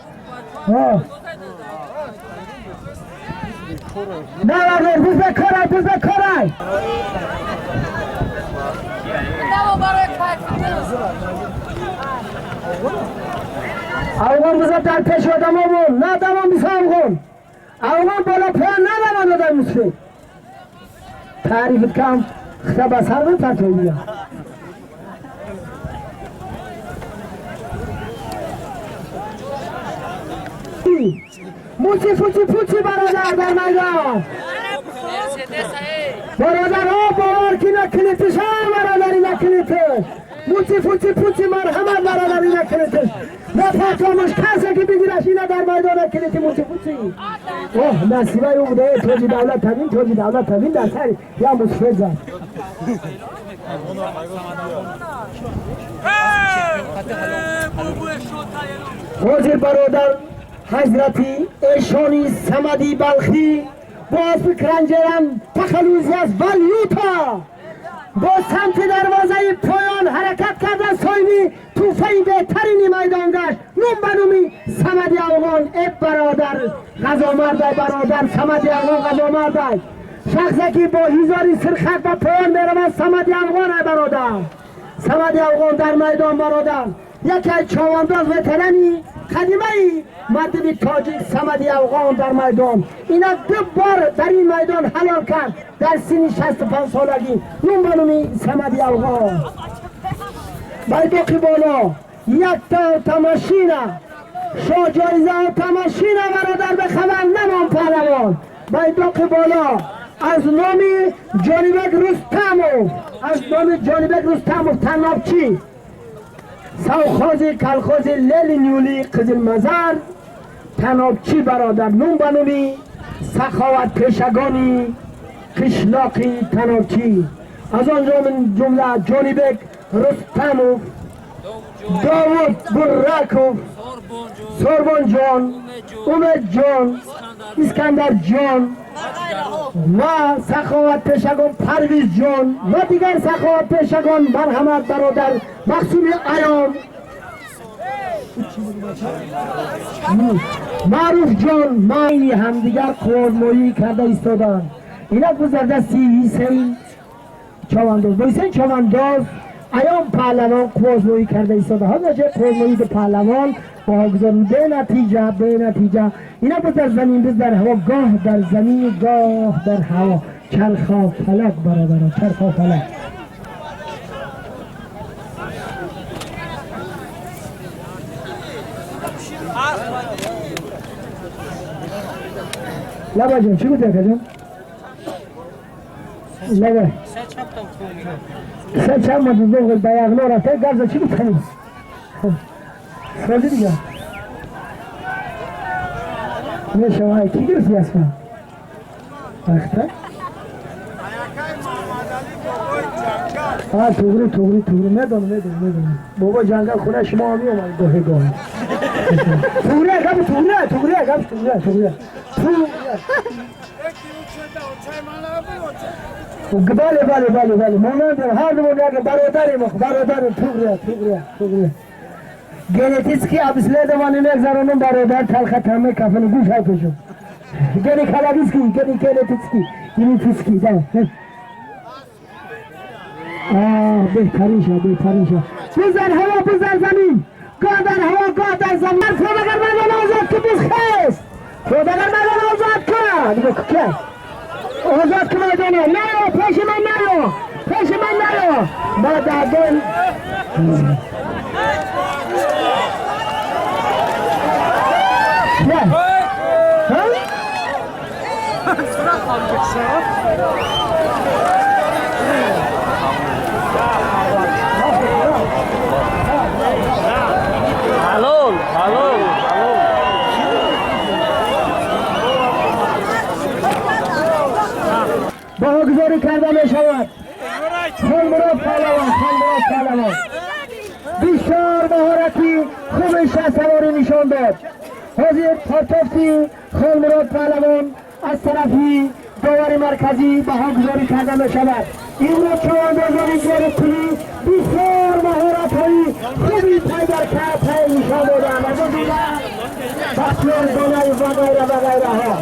На бародар, биза корай, биза корай. Афғон биза дар пеши одамо буд, на дамон биса афғон. Афғон бола поя надаванд одам мусфид. Таърифит кам, хита ба сар бипартои. Муси фуси пуси, бародар, дар майдон. Бародар, о бовар ки накунитиш, бародар, накунитиш. Пути пути пути марҳамат бародар ина калитиш. Нафатомуш касе ки бигираш ина дар майдона калити мути пути. Оҳ насибаи ӯ буда тоҷи давлат тавин тоҷи давлат тавин дар сари я мусфед зад. Ҳозир бародар ҳазрати эшони Самади Балхӣ бо аспи кранҷерам тахаллуси аз Валюта бо самти дарвозаи поён ҳаракат карда соҳиби тӯҳфаи беҳтарини майдон гашт. Ном ба номи Самади Афғон. Э бародар ғазомардай бародар Самади Афғон ғазомардай. Шахсе ки бо ҳизори сирхат ба поён меравад Самади Афғон ай бародар. Самади Афғон дар майдон бародар. Яке аз чавандоз ветерани қадимаи мардуми тоҷик Самади Афғон дар майдон. Ина ду бор дар ин майдон ҳалол кард дар синни 65 солагӣ. Ном ба номи Самади Афғон. Байдоқи боло якта автомашина шоҳҷоиза автомашина бародар ба хабар намон паҳлавон. Байдоқи боло аз номи Ҷонибек Рустамов, аз номи Ҷонибек Рустамов танобчӣ совхози колхози Ленин-Юли Қизилмазар танобчӣ бародар. Ном ба номи саховатпешагони қишлоқи танобчӣ аз он ҷумла Ҷонибек Рустамов, Довуд Бурраков, Сорбонҷон, Умедҷон, Искандарҷон ва саховатпешагон Парвизҷон ва дигар саховатпешагон марҳамат бародар Мақсуми Аём, Маъруфҷон майни ҳамдигар қувватмоӣ карда истоданд. Инак гузардасти Ҳисейн Чавандоз. Бо Ҳисейн Чавандоз Аём паҳлавон қувватмоӣ карда истода. Ҳозир ча қувватмоӣ ду паҳлавон бо бенатиҷа бенатиҷа. Инак боз дар замин, боз дар ҳаво, гоҳ дар замин, гоҳ дар ҳаво. Чархо фалак бародарон, чархо фалак. Лаба ҷон, чӣ гуфти акаҷон? Лаба. Се чанд ма дузоғ ба яғно рафта, гап за чӣ гуфтани? Сози дига. Мешава, ки гирифти аспа? Вақта? А, туғри, туғри, туғри, медонам, медонам, медонам. Бобои ҷангал хонаи шумо ҳам меомад гоҳе гоҳе. Туғри, гап туғри, туғри, гап туғри, туғри. Бале, бале, бале, бале. Монандем, ҳар думон як бародарем, бародарем, туғри, туғри, туғри. Генетически обследование мегзаронам бародар талха таме кафани гӯш ҳай пешум. Гинекологический, генетический, генетический, да. آه بهترین شد بهترین شد. بزن هوا بزن زمین، گاه در هوا گاه در زمین. خداگر مردان آزاد کن بخیز، خداگر مردان آزاد کن. که آزاد کن مردانه. نرو پیش من، نرو پیش من، نرو. ما در دل نه ها؟ Halol, halol, halol. باگذاری کرده می شود. خانمراد پهلوان، خانمراد پهلوان بسیار مهارتی خوب شهسواری نشان داد. حاضر پرتافتی خانمراد پهلوان از طرفی داور مرکزی بهاگذاری کرده می شود. این رو چواندازان گرفتنی بسیار مهارت های خوبی پای در پای نشان دادند. از آن جمله بختیار دانای و غیره و غیره ها.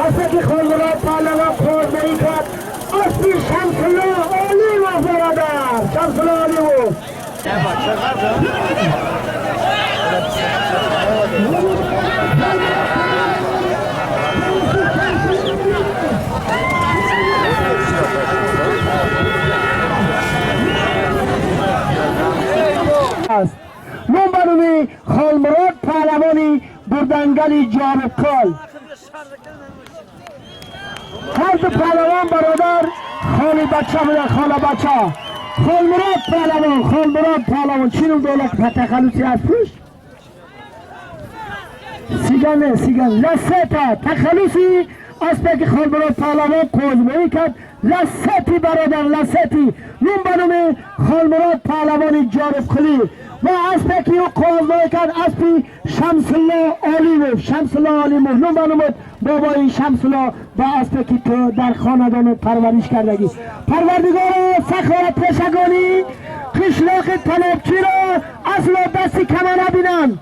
از که خانمراد پهلوان قربانی کرد اصلی شمس‌الله عالی و برادر شمس‌الله عالی و است. نام به نام خالمراد پهلوانی بردنگلی جانبکال. هر دو پهلوان برادر خالی بچه بودن، خاله بچه. Холмурод Паҳлавон, Холмурод Паҳлавон. Чӣ ном дорад тахаллуси аспуш? Сигане, сиган Ласета тахаллуси аспе ки Холмурод Паҳлавон қозмоӣ кард. Ласети, бародар, Ласети, ном ба номи Холмурод Паҳлавони Ҷорубқулӣ. Ва аспе ки ӯ қозмоӣ кард, аспи Шамсулло Олимов, Шамсулло Олимов, ном ба номи бобои Шамсулло ва аспе ки ту дар хонадону парвариш кардагӣ. Парвардигоро, саховат пешагонӣ қишлоқи Талобчиро асло дасти кама набинанд.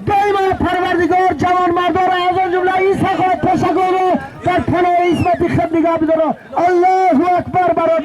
Доимо, Парвардигор, ҷавонмардоро, аз он ҷумла ин саховат пешагонро дар паноҳи исмати худ нигоҳ бидора. Аллоҳу акбар, бародар.